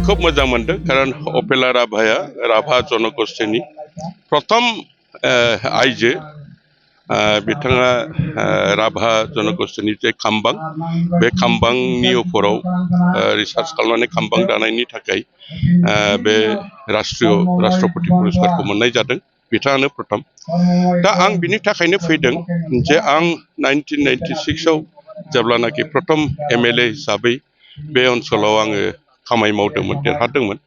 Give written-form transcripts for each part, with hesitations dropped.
খুব मोजां मोनदों कारण अपेला राभाया राभा जनगोष्ठीनि प्रथम आइजो बिथाङा राभा जनगोष्ठीनि जे खामबां बे खामबांनि उपराव रिसार्च खालामनानै खामबां दानायनि थाखाय बे राष्ट्रपति पुरस्कारखौ मोननाय जादों बिथाङानो प्रथम दा आं बिनि थाखायनो फैदों जे आं 1996 आव जेब्लानाखि प्रथम एमएलए हिसाबै बे ओनसोलाव आङो खामानि मावदोंमोन देरहादोंमोन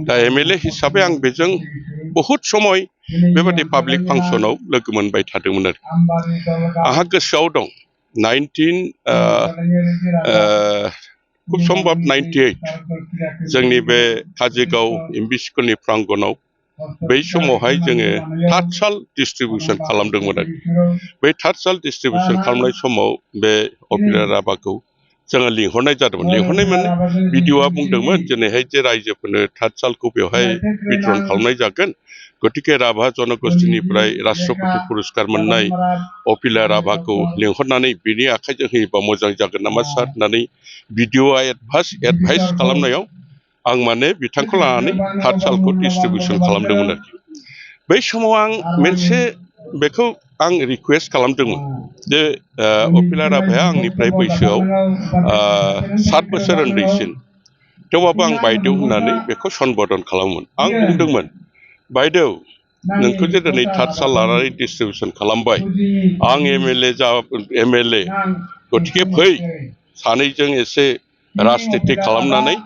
दा एमएलए हिसाबै आं बेजों बहुत समय बेबादि पाब्लिक फांसनाव लोगो मोनबाय थादोंमोन आरो आंहा गोसोआव दं खुब सम्भब 98 जोंनि बे काजिगाव एमबि स्कुलनि प्रांगनाव बै समावहाय जोङो थार्ड डिस्ट्रिबिउसन खालामदोंमोन आरो बै थार्ड डिस्ट्रिबिउसन खालामनाय समाव बे अपेला राभाखौ जोङो लिंहरनाय जादोंमोन लिंहरनाय माने भिडिअआ बुंदोंमोन दिनैहाय जे रायजोफोरनो थार्ड सालखौ बेवहाय बितरन खालामनाय जागोन गतिके राभा जनगोष्ठीनिफ्राय राष्ट्रपति पुरस्कार मोननाय अपेला राभाखौ लिंहरनानै बिनि आखाइजों होयोबा मोजां जागोन नामा सार होननानै भिडिअआ एडभाइस खालामनायाव आं माने बिथांखौ लानानै थार्ड सालखौ डिस्ट्रिबिउसन खालामदोंमोन आरोखि बै समाव आं मोनसे बेखौ आं रिकुवेस्ट खालामदोंमोन जे अपेला राभाया आंनिफ्राय बैसोआव 7 बोसोर उन्दैसिन थेवबाबो आं बायदेव होननानै बेखौ सम्बोधन खालामोमोन आं बुंदोंमोन बायदेव नोंखौ जे दिनै थार्ड साल लानानै डिस्ट्रिबिउसन खालामबाय आं एमएलए गतिके फै सानैजों एसे राजनिति खालामनानै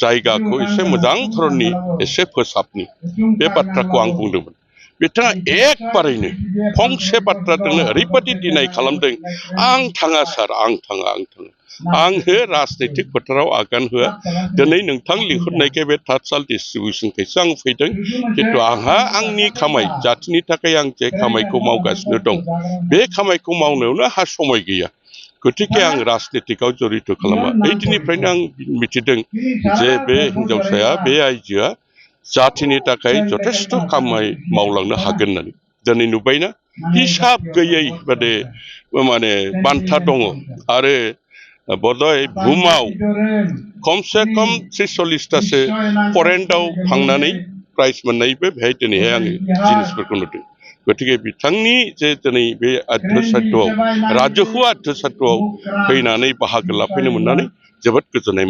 जायगाखौ एसे मोजां धरननि एसे फोसाबनि बे बाथ्राखौ आं बुंदोंमोन बिथाङा एकबारैनो फंसे बाथ्राजोंनो ओरैबादि दिनाय खालामदों आं थाङा सार आं थाङा आङो राजनितिक फोथाराव आगान होआ दिनै नोंथां लिंहरनायखाय बे थार्ड साल डिस्ट्रिबिउसनखायसो आं फैदों खिन्थु आंहा आंनि खामाय जाथिनि थाखाय आं जे खामायखौ मावगासिनो दं बे खामायखौ मावनायावनो आंहा समय गैया गतिके आं राजनितिकआव जड़ित खालामा बै दिननिफ्रायनो आं मिथिदों जे बे हिनजावसाया बे आइजोआ जाथिनि थाखाय जथेस्थ' खामानि मावलांनो हागोन होननानै दिनै नुबायना हिसाब गैयै बादि माने बान्था दङ आरो बधय बुहुमाव खमसे खम 40-40तासो फरेनाव थांनानै प्राइज मोननायबो बेहाय दिनैहाय आङो जिनिसफोरखौ नुदों गतिके बिथांनि जे दिनै बे आध्यासात्वआव राजहुआ आध्यासात्वआव फैनानै बाहागो लाफैनो मोननानै जोबोद गोजोननाय